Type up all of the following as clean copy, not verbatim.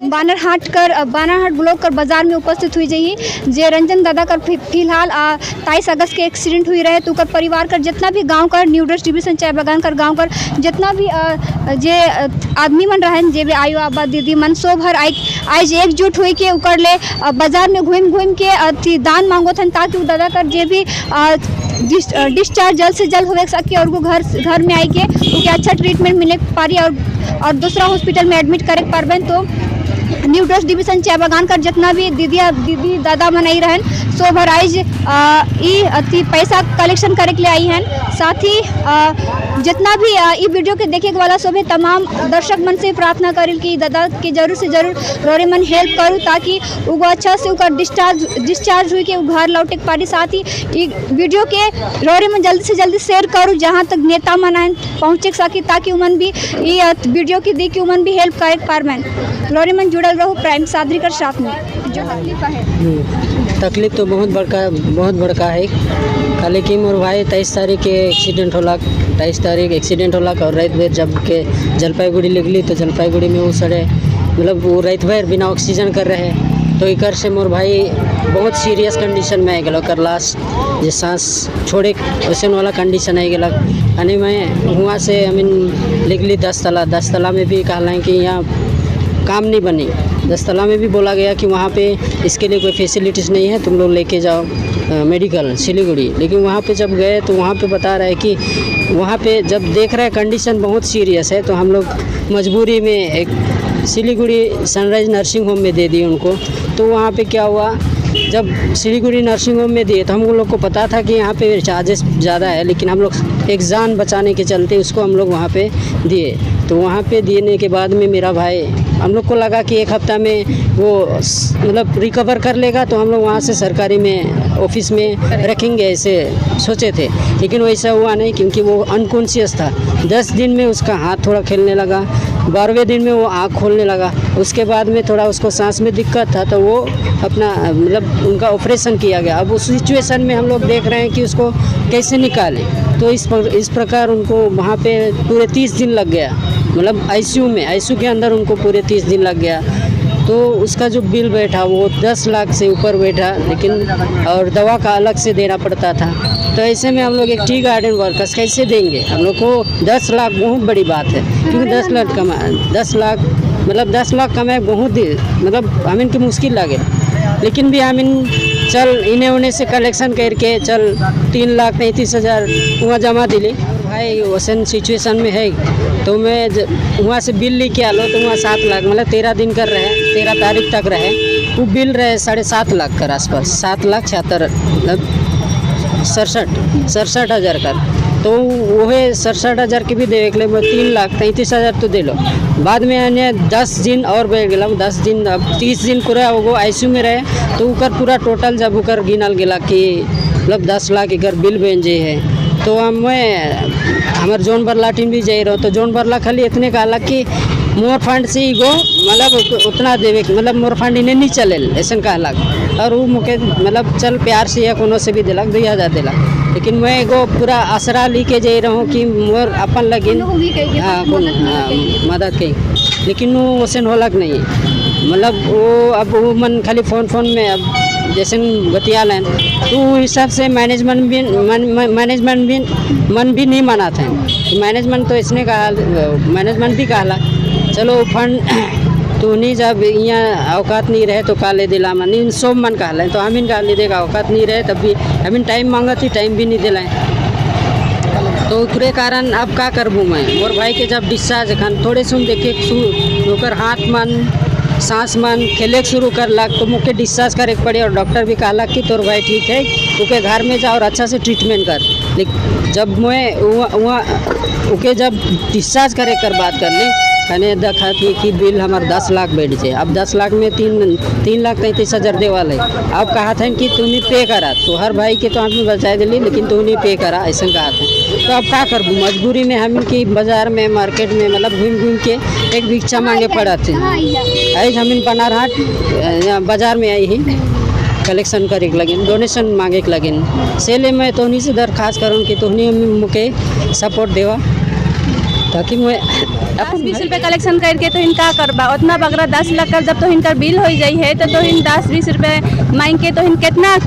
बानरहाट कर बानरहाट ब्लॉक कर बाजार में उपस्थित हुई जाइए। जे रंजन दादा कर फिलहाल 23 अगस्त के एक्सीडेंट हुई रहे, तो उकर परिवार कर जितना भी गांव कर न्यू ड्रेस डिवीजन चाय बागान कर गांव कर जितना भी जे आदमी मन रहन, जे भी आयु आबा दीदी मन सब हर आई आज एकजुट हुई के उकर ले बाजार में घूम घूम के अथी दान मांगो थन, ताकि उ दादा कर जे भी डिस्चार्ज जल्द से जल्द होवे सके और वो घर घर में आई के उके अच्छा ट्रीटमेंट मिले पारी और दूसरा हॉस्पिटल में एडमिट करे पारबेन। तो न्यू ड्रेस डिवीजन चाय बागान कर जितना भी दीदी दीदी दादा मन आई रहन, सो भर आइज ई अथी पैसा कलेक्शन करे के लिए आई हन। साथ ही जितना भी ई वीडियो के देखे वाला सभी तमाम दर्शक मन से प्रार्थना करेल कि दादा के जरूर से जरूर रोरे मन हेल्प करूँ, ताकि वो अच्छा से ओकर डिस्चार्ज डिस्चार्ज हुई के उ घर लौटे के पारी। साथ ही ई वीडियो के रोरे मन जल्दी से जल्दी शेयर करूँ, जहाँ तक नेता मन आए पहुँचे सकी, ताकि उमन भी ई वीडियो के देख के उमन भी हेल्प करे पारमेन। रोरे मन जुड़ल रहो प्राइम सादरी कर साथ में। जो तकलीफ है? तकलीफ तो बहुत बड़का, बहुत बड़का है। खाली कि मोर भाई 23 तारीख के एक्सीडेंट होला, 23 तारीख एक्सीडेंट होला और रात भर जब के जलपाईगुड़ी निकली तो जलपाईगुड़ी में वो सड़े, मतलब वो रात भर बिना ऑक्सीजन कर रहे। तो इकर से मोर भाई बहुत सीरियस कंडीशन में आ गया। ओकर लास्ट जे सांस छोड़े वैसन वाला कंडीशन आ गया। यानी मैं वहाँ से, I mean, निकली 10 तला। 10 तला में भी कहला कि यहाँ काम नहीं बनी। 10 तला में भी बोला गया कि वहाँ पे इसके लिए कोई फैसिलिटीज़ नहीं है, तुम लोग लेके जाओ मेडिकल सिलीगुड़ी। लेकिन वहाँ पे जब गए तो वहाँ पे बता रहा है कि वहाँ पे जब देख रहे हैं कंडीशन बहुत सीरियस है, तो हम लोग मजबूरी में एक सिलीगुड़ी सनराइज़ नर्सिंग होम में दे दिए उनको। तो वहाँ पे क्या हुआ, जब सिलीगुड़ी नर्सिंग होम में दिए तो हम लोग को पता था कि यहाँ पे चार्जेस ज़्यादा है, लेकिन हम लोग एक जान बचाने के चलते उसको हम लोग वहाँ पे दिए। तो वहाँ पे देने के बाद में मेरा भाई, हम लोग को लगा कि एक हफ़्ता में वो मतलब रिकवर कर लेगा, तो हम लोग वहाँ से सरकारी में ऑफिस में रखेंगे, ऐसे सोचे थे। लेकिन वैसा हुआ नहीं, क्योंकि वो अनकॉन्शियस था। 10 दिन में उसका हाथ थोड़ा खेलने लगा, 12वें दिन में वो आँख खोलने लगा। उसके बाद में थोड़ा उसको सांस में दिक्कत था, तो वो अपना मतलब उनका ऑपरेशन किया गया। अब उस सिचुएशन में हम लोग देख रहे हैं कि उसको कैसे निकालें। तो इस प्रकार उनको वहाँ पे पूरे 30 दिन लग गया, मतलब आईसीयू में, आईसीयू के अंदर उनको पूरे 30 दिन लग गया। तो उसका जो बिल बैठा वो 10 लाख से ऊपर बैठा, लेकिन और दवा का अलग से देना पड़ता था। तो ऐसे में हम लोग एक टी गार्डन वर्कर्स कैसे देंगे? हम लोग को 10 लाख बहुत बड़ी बात है, क्योंकि 10 लाख कमा, 10 लाख मतलब 10 लाख कमाए बहुत ही मतलब हमें की मुश्किल लगे। लेकिन भी हम इन चल इन्हें उन्हें से कलेक्शन करके चल 3,33,000 वहाँ जमा दिली। भाई वैसन सिचुएशन में है, तो मैं वहाँ से बिल लेके आलो तो वहाँ 7 लाख, मतलब 13 दिन कर रहे, 13 तारीख तक रहे, वो बिल रहे 7.5 लाख कर आसपास, 7 लाख 76, मतलब 67 67 हज़ार का। तो वह 67 हज़ार के भी दे के लिए 3,33,000 तो दे लो। बाद में यानी 10 दिन और बैठ गया, 10 दिन, अब 30 दिन पूरा वो आईसीयू में रहे। तो उकर पूरा टोटल जब उकर गिनल गेला कि मतलब 10 लाख एकर बिल बन जे है, तो हमें हमार जोन बरला टीम भी जाई रहो, तो जोन बरला खाली इतने कहला कि मोर फंड से गो मतलब उतना देवे, मतलब मोर फंड इन्हें नहीं चले, ऐसा कहलक। और वो मुके मतलब चल प्यार से या कोनो से भी दिलक, 2000 दिलक। लेकिन मैं एगो पूरा आसरा ली के जा रहा हूँ कि मोर अपन लगिन कोनो भी कही के हाँ, मदद कोनो मिलत हाँ, मदद कही, लेकिन वो वैसे होलक नहीं। मतलब वो अब वो मन खाली फ़ोन फ़ोन में अब जैसे बतिया लें, तो वो हिसाब से मैनेजमेंट भी मन भी नहीं मनाते हैं। मैनेजमेंट तो इसने कहा, मैनेजमेंट भी कहला चलो फंड तो नहीं, जब यहाँ औकात नहीं रहे तो काले दिला मन इन सब मन कहले, तो हम कहली देख औकात नहीं रहे तब भी हमीन टाइम मांगा थी, टाइम भी नहीं दिलाए। तो ओकरे कारण अब का करबू मैं? मोर भाई के जब डिस्चार्ज खन थोड़े सुन देखे ओकर हाथ मन सांस मन खेले के शुरू करलक, तो मुके डिस्चार्ज करे के पड़े। और डॉक्टर भी कहलक कि तोर भाई ठीक है, ओके घर में जा और अच्छा से ट्रीटमेंट कर। लेकिन जब मैं वहाँ ओके जब डिस्चार्ज करे कर बात कर ली, कने देखा थी कि बिल हमार 10 लाख बैठ जाए। अब 10 लाख में 3,333,000 दे वाले। अब कहा था कि तुमने पे करा, तो हर भाई के तो हमें बचा दिली, लेकिन तुमने पे करा, ऐसा कहा था। तो अब का करबू? मजबूरी में हम की बाजार में, मार्केट में मतलब घूम घूम के एक भिक्षा मांगे पड़ा थे। कहाँ आई है? आई हम बनारहाट यहाँ बाजार में आई ही कलेक्शन करे के लगिन, डोनेशन मांगे के लगिन। से ले मैं तोहनी से दरखास्त करूँ कि तोहनी मुके सपोर्ट देवा। ताकि मैं 10-20 रुपये कलेक्शन करके तो का करबा? उतना बगरा 10 लाख कर जब तो इनकर बिल हो जाई है तो इन 10-20 रुपये मांग के तो इन कितना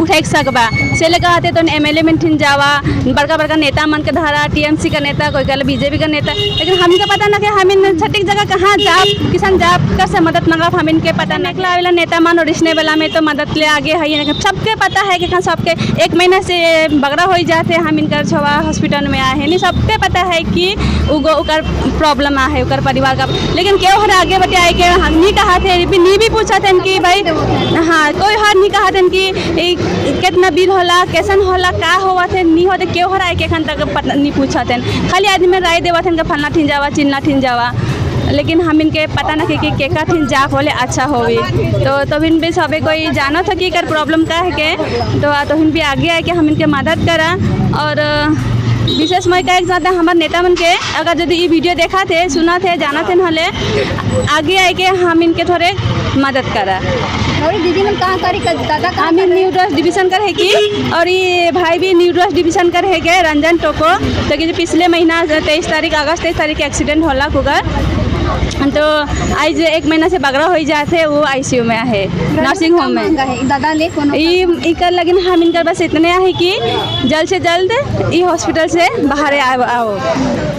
उठा सकबा? से लेकर आते तो एमएलए में ठिन जावा, बड़का बड़का नेता मन के धारा, टीएमसी का नेता, कोई कहले बीजेपी का नेता, लेकिन हमके पता ना कि हम इन सटीक जगह कहाँ जाब, किसान जाब कर से मदद मांगब, हम इनके पता ना। वाला नेता मन और इसने वाला में तो मदद ले आगे है। सबके पता है कि सबके एक महीना से बगरा हो जाते हम इनकर छवा हॉस्पिटल में आए हैं नहीं। सबके पता है कि उगो उकर प्रॉब्लम आ है उकर परिवार का, लेकिन क्यों हर आगे बढ़े आए के हम नहीं कहा थे भी नहीं भी पूछा थे कि भाई, हाँ, कोई हर नहीं कहा थे कि कितना बिल होला, कैसन होला, का हुआ थे, नहीं होते। क्यों हर आए के एखन तक पता नहीं पूछा थे। खाली आदमी राय देवा थे फलना ठिन जावा, चिल्ला ठिन जावा, लेकिन हम इनके पता ना कि केका ठिन जा होले अच्छा होवी। तो तब इन भी सबे कोई जानो था कि कर प्रॉब्लम का है के तो इन भी आगे आए के हम इनके मदद करा। और विशेष मैं कहे चाहते हमारे नेता मन के, अगर यदि ये वीडियो देखा थे, सुना थे, जाना थे, हले आगे आए के हम इनके थोड़े मदद करा। और दीदी मन कहाँ करी, दादा कहाँ? हम न्यू ड्रेस डिवीजन कर है की और ये भाई भी न्यू ड्रेस डिवीजन कर है के रंजन टोको। तो कि पिछले महीना 23 तारीख, अगस्त 23 तारीख के एक्सीडेंट होला कुकर, तो आज एक महीना से बगरा हो जाते, वो आईसीयू में है, नर्सिंग होम में। है दादा ले कोनो ई इकर लगिन हम इनकर बस इतने है कि जल्द से जल्द ई हॉस्पिटल से बाहर आओ आओ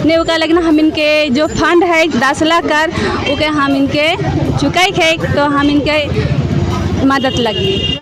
नहीं उका लगिन हम इनके जो फंड है 10 लाख कर उके हम इनके चुकाई है, तो हम इनके मदद लगी।